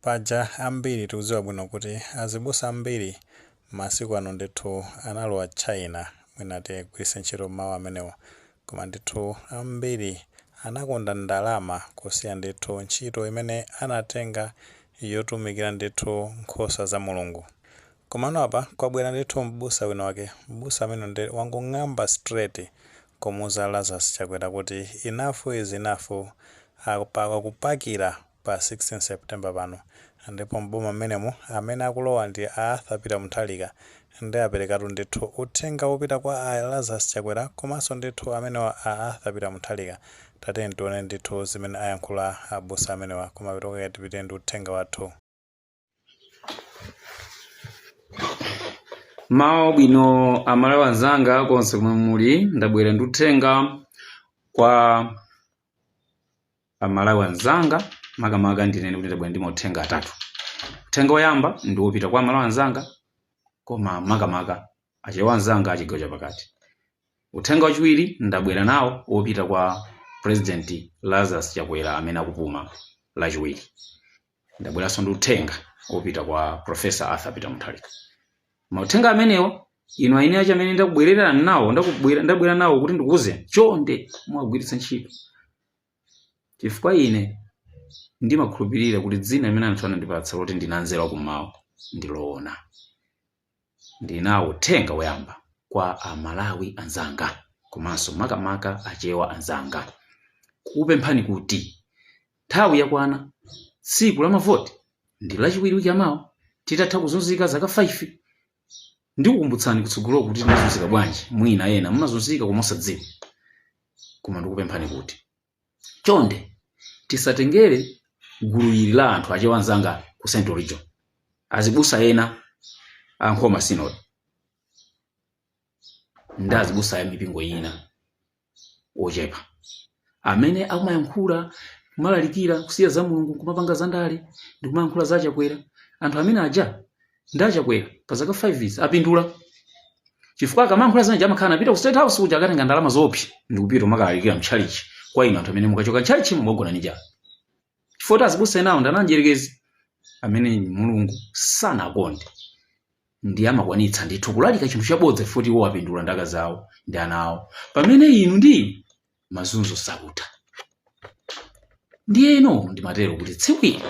Paja ambiri tikudziwa bwino kuti azibusa ambiri masiku ano ndithu analowa China, mwina tigwiritse ntchito mawu amenewo, koma ndithu ambiri anakonda ndalama kusiya ndithu ntchito imene anatenga yotumikira ndithu nkhosa za Mulungu. Komano apa kwabwera ndithu m'busa wina wake, m'busa amene ndi wangong'amba straight kumuuza Lazarus Chakwera kuti enough is enough, apa akupakira pa 16 September pano ndipo m'boma mmenemu amene akulowa ndi a Arthur Peter Mutharika. Ndi aperekatu ndithu uthenga wopita kwa a Lazarus Chakwera komanso ndithu amenewa a Arthur Peter Mutharika. Tatiyeni tione ndithu zimene ayankhula abusa amenewa, kumapeto kwake tipite ndi uthenga wathu. Mawa wabwino Amalawi anzanga konse komwe muli, ndabwera ndi uthenga kwa Amalawi anzanga, makamaka ndinene kuti ndabwera ndi mauthenga atatu. Uthenga woyamba ndi wopita kwa Amalawi anzanga, koma makamaka Achewa anzanga a chigawo chapakati. Uthenga wachiwiri ndabwera nawo wopita kwa President Lazarus Chakwera amene akupuma Lachiwiri. Ndabweranso ndi uthenga wopita kwa Professor Arthur Peter Mutharika. Mauthenga amenewa inu eni ake amene ndakubwererani nawo, ndabwera nawo kuti ndikuwuzeni, chonde muwagwiritse ntchito, chifukwa ine ndimakhulupirira kuti dzina limene anthu anandipatsa loti ndine anzeru akummawa ndi loona. Ndili nawo uthenga woyamba kwa Amalawi anzanga komanso makamaka Achewa anzanga, kukupemphani kuti nthawi yakwana, tsiku la mavoti ndi Lachiwiri wiki yamawa. Titatha kuzunzika zaka 5, ndikukumbutsani kutsogoloko kuti tinazunzika bwanji. Mwina ena mumazunzika koma osadziwa. Koma ndikupemphani kuti chonde tisatengere gulu ili la anthu Achewa anzanga ku Central Region, azibusa ena a Nkhoma Synod ndi azibusa ya mipingo ina ochepa amene akumayankhula, kumalalikira kusiya za Mulungu kumapanga za ndale ndi kumayankhula za Chakwera. Anthu amene aja ndi aChakwera pa zaka 5 izi apindula, chifukwa akamayankhula zinaja amakhala anapita ku State House kuja, akatenga ndalama zoopsa ndikupita kumakalalikira mtchalichi kwa inu anthu amene mukachoka mtchalichi mukagona ndi njala, chifukwa kuti azibusa enawo ndi ana amdyerekezi amene Mulungu sanakonde, ndi amakwanitsa ndithu kulalika chinthu chabodza chifukwa iwo apindula ndi akazi awo ndi ana awo, pamene inu ndi ine mazunzo sakutha. Ndiyeno ndimatero kuti tsiku ili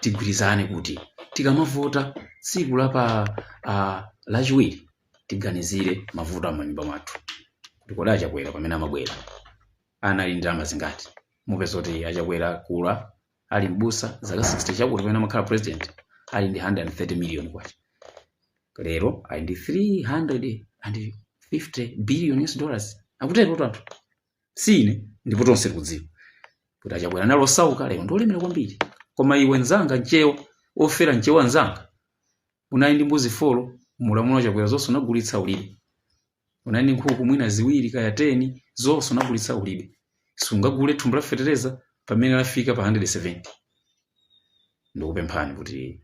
tigwirizane kuti tikamavota tsiku la pa Lachiwiri tiganizire mavuto a m'manyumba mwathu, kuti kodi aChakwera pamene amabwera anali ndi ndalama zingati? Mupeza kuti aChakwera kula ali mbusa zaka 60 chakuti pamene amakhala president ali ndi 130 million kwacha, lero ali ndi 350 billion US dollars. Akutero kuti anthu si ine, ndipo tonse tikudziwa kuti aChakwera anali osauka, lero ndi olemera kwambiri. Koma iwe nzanga Mchewa, ofera Mchewa nzanga, unali ndi mbuzi 4 mulamulo aChakwera, zonse unagulitsa, ulibe. Unali ndi nkhuku mwina ziwiri kaya 10, zonse unagulitsa, ulibe. Sungagule thumba la fetereza pamene lafika pa 170. Ndikupemphani kuti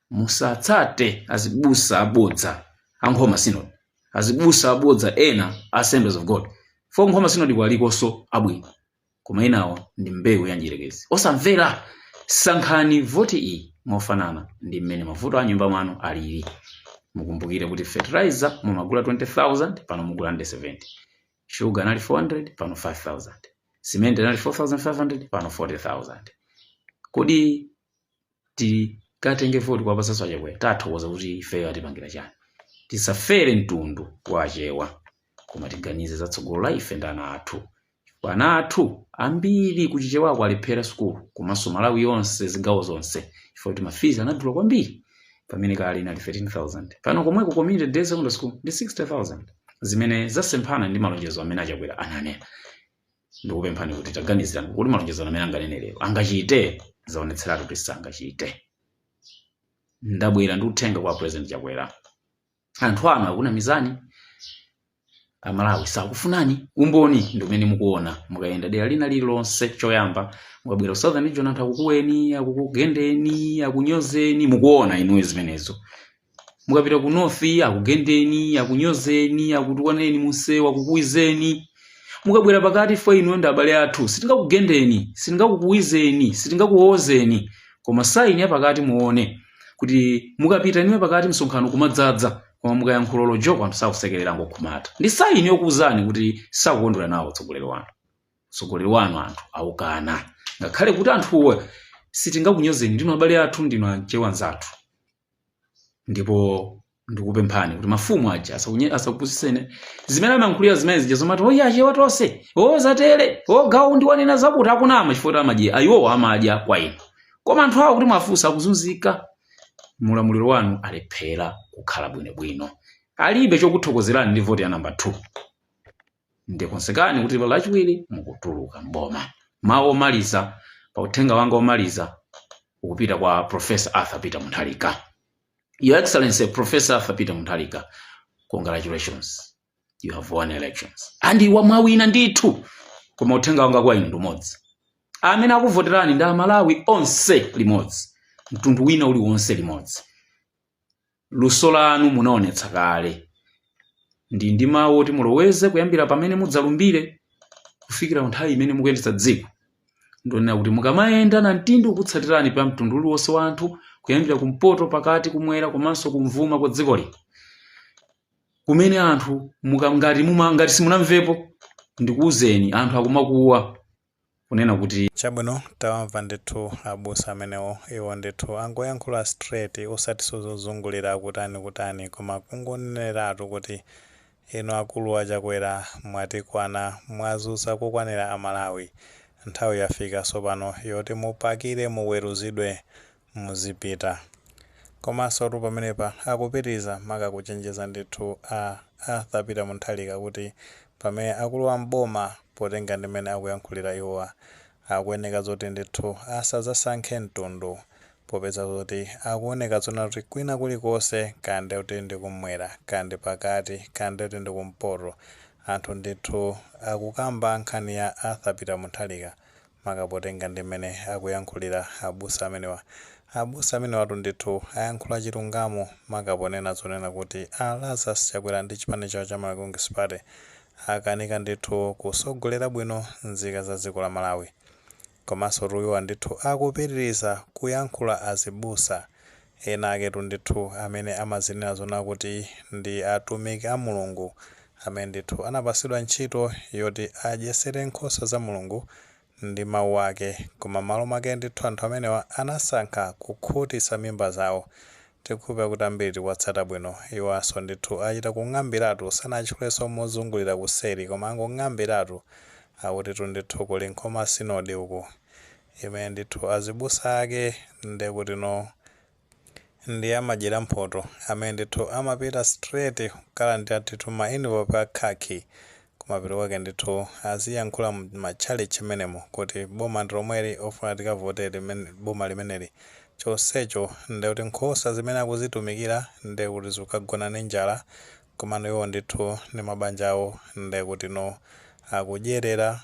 musatsate azibusa abodza a Nkhoma Synod, azibusa abodza ena a Assemblies of God. For Nkhoma Synod kwalikonso abwino, koma enawa ndi mbewu ya mdyerekezi, osamvera. Sankhani voti iyi mofanana ndi mmene mavuto a nyumba mwanu alili. Mukumbukire kuti fertilizer mumagula 20,000, pano mugula 170. Sugar anali 400, pano 5,000. Cement anali 4500, pano 40,000. Kodi tikatenge voti kuwapatsanso aChakwera, tathokoza kuti ifeyo atipangira chani? Tisafere mtundu wa Achewa, koma tiganize za tsogolo la ife ndi ana athu, chifukwa ana athu ambiri kuchichewako alephera sukulu, komanso Malawi yonse, zigawo zonse, chifukwa kuti mafizi anadula kwambiri. Pamene kale inali 13,000, pano komweko community day secondary school ndi 60,000, zimene zasemphana ndi malonjezo amene aChakwera ananena. Ndikupemphani kuti taganizirani kuti malonjezano amene anganene lero angachite? Zaonetseratu kuti sangachite. Ndabwera ndi uthenga kwa President Chakwera: anthu anu akunamizani, Amalawi sakufunani. Umboni ndi umene mukuona mukayenda dera lina lililonse. Choyamba mukabwera ku Southern Region, anthu akukuweni, akukugendeni, akunyozeni, mukuona inuyo zimenezo. Mukapita ku North, akugendeni, akunyozeni, akutukwaneni munsewu, akukuwizeni. Mukabwera pakati, fo inuyo ndi abale athu, sitingakugendeni, sitingakukuwizeni, sitingakuwozeni. Koma sign yapakati muone kuti mukapita niwe pakati msonkhano kumadzadza, koma mukayankhula lojoko anthu sakusekerera, ngokhumata. Ndi sign yokuwuzani kuti sakukondwera nawo utsogoleri wanu. Utsogoleri wanu anthu aukana, ngakhale kuti anthuwo sitingakunyozeni, ndinu abale athu, ndinu Achewa anzathu. Ndipo ndikupemphani kuti mafumu aja asakupusiseni zimene amayankhulira zimene zija zomati oyi Achewa tonse o zatere o gawo ndiwanena zakuti akunama, chifukwa kuti amadya ayiwowo amadya kwa inu. Koma anthu awo kuti mwafunsa akuzunzika mulamuliro wanu, alephera kukhala bwinobwino, alibe chokuthokozerani ndi voti ya namba 2. Ndikonsekani kuti Lachiwiri mukutuluka mboma. Mawu omaliza pa uthenga wanga omaliza ukupita kwa Professor Arthur Peter Mutharika. Your Excellency Professor Arthur Peter Mutharika, congratulations, you have won elections and mwawina ndithu. Koma uthenga wanga kwa inu ndi umodzi: amene akuvoterani ndi Amalawi onse limodzi, mtundu wina uliwonse limodzi. Luso lanu munaonetsa kale. Ndi mawu oti muloweze kuyambira pamene mudzalumbire kufikira nthawi imene mukuyendetsa dziko, ndonena kuti mukamayenda na mtindi ukutsatirani pa mtundu uliwonse wa anthu, kuyambira kumpoto, pakati, kumwera komanso kumvuma kwa dziko lino, kumene anthu ngati ngati simunamvepo, ndikuwuzeni, anthu akumakuwa kunena kuti Chabwino, tawamva ndithu abusa amenewo. Iwo ndithu angoyankhula straight, osati zozungulira kutani kutani, koma kungoneneratu kuti inu akulu aChakwera mwatikwana, mwazunza kokwanira Amalawi. Nthawi yafika tsopano yoti mupakire, muweruzidwe, muzipita. Komanso tu pamenepa akupitiriza maka kuchenjeza ndithu a Arthur Peter Mutharika kuti pamene akulowa mboma, potenga ndi mmene akuyankhulira iwowa, akuyeneka zoti ndithu asadzasankhe mtundu, popeza zoti akuoneka zona kuti kwina kulikonse, kande kuti ndi kumwera, kande pakati, kande kuti ndi kumpoto, anthu ndithu akukamba nkhani ya Arthur Peter Mutharika, makapotenga ndi mmene akuyankhulira abusa amenewa. Abusa amenewatu ndithu ayankhula chilungamo, makaponena zonena kuti a Lazarus Chakwera ndi chipani chawo cha Malawi Congress Party akanika ndithu kusogolera bwino nzika za dziko la Malawi. Komanso tuiwa ndithu akupitiriza kuyankhula azibusa ena aketu ndithu amene amazinena zona kuti ndi atumiki a Mulungu, amene ndithu anapasidwa ntchito yoti adyesere nkhosa za Mulungu ndi mawu ake, koma malo mwake ndithu anthu amenewa anasankha kukhutitsa mimba zawo. Tikukhulupirira kuti ambiri tikuwatsata bwino. Iwanso ndithu achita kung'ambiratu, sanatchulenso mozungulira kuseri, koma angong'ambiratu. Akutitu ndithu kuli Nkhoma Synod uku, imene ndithu azibusa ake ndekuti no ndi amadyera mphoto, amene ndithu amapita straight kukhala ndi ndithu ma envelope akhaki. Kumapeto kwake ndithu aziyankhula m'matchalichi menemo kuti boma ndi lomweli, ofuna tikavotere boma limeneli. Chonsecho ndekuti nkhosa zimene akuzitumikira ndekuti zikukagona ndi njala, komano iwo ndithu ndi mabanja awo ndekuti no akudyerera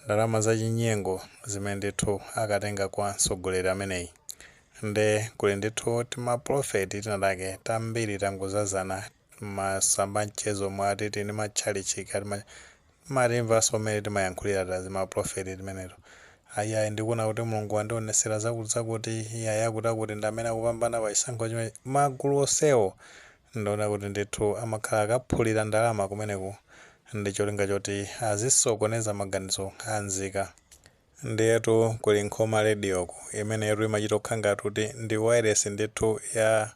ndalama zachinyengo zimene ndithu akatenga kwa mtsogoleri ameneyi. Nde kuli ndithu timaprofeti tinatake tambiri tangozazana masamba mchezo mwatiti ndi matchalichi kati matimvanso mmene timayankhulira tazi maprofeti timeneto. Ayi, ndikuona kuti Mulungu wandionesera zakuti zakuti, iyayi, akuti akuti ndi amene akupambana pa chisankho chimene. Magulu onsewo ndiona kuti ndithu amakhala akaphulira ndalama kumeneku ndi cholinga choti azisokoneza maganizo a nzika. Ndiyetu kuli Nkhoma Radio ku imenetu imachita kukhala ngati kuti ndi wireless ndithu ya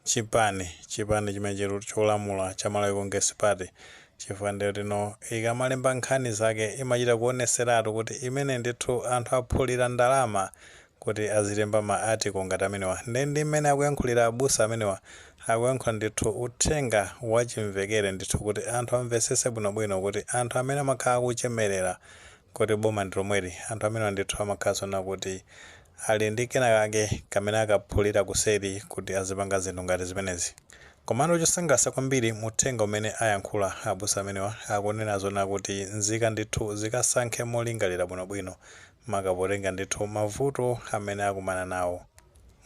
chipani chimene chitu cholamula cha Malawi Congress Party, chifukwa ndiye tino ikamalemba nkhani zake imachita kuoneseratu kuti imene ndithu anthu aphulira ndalama kuti azilemba ma article ngati amenewa. Ndi mmene akuyankhulira abusa amenewa, akuyankhula ndithu uthenga wachimvekere ndithu kuti anthu amvetsetse bwinobwino kuti anthu amene amakhala akuchemerera kuti boma ndi lomweli, anthu amenewa ndithu amakhala zona kuti ali ndi kenakake kamene akaphulira kuseri kuti azipanga zinthu ngati zimenezi. Komano chosangalatsa kwambiri muthenga umene ayankhula abusa amenewa, akunena zona kuti nzika ndithu zikasankhe molingalira bwinobwino, makapotenga ndithu mavuto amene akumana nawo.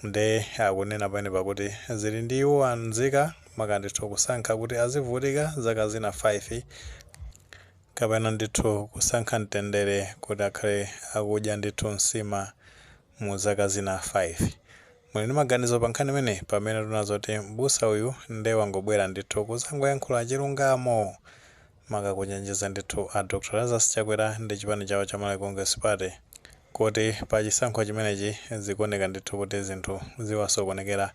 Nde akunena pamene pakuti zili ndi iwo anzika maka ndithu kusankha kuti azivutika zaka zina 5, kapena ndithu kusankha mtendere kuti akhale akudya ndithu nsima. Mu zaka zina 5. Muli ndi maganizo pa nkhani imeneyi pamene tikuona zoti m'busa uyu nde wangobwera ndithu kuzangoyankhula chilungamo maka kuchenjeza ndithu a Dr Lazarus Chakwera ndi chipani chawo cha Malawi Congress Party kuti pa chisankho chimenechi zikuoneka ndithu kuti zinthu ziwasokonekera.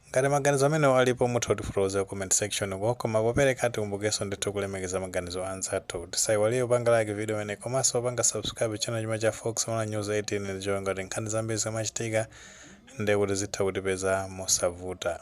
Ngati maganizo amenewo alipo mutha kutifotokozera ku comment section uko, koma popereka tikumbukenso ndithu kulemekeza maganizo anzathu. Tisaiwalire kupanga like video imeneyi komanso kupanga subscribe channel chimene cha Fox Malawi News 18 ndi cholinga kuti nkhani zambiri zikamachitika ndiye kuti zitha kutipeza mosavuta.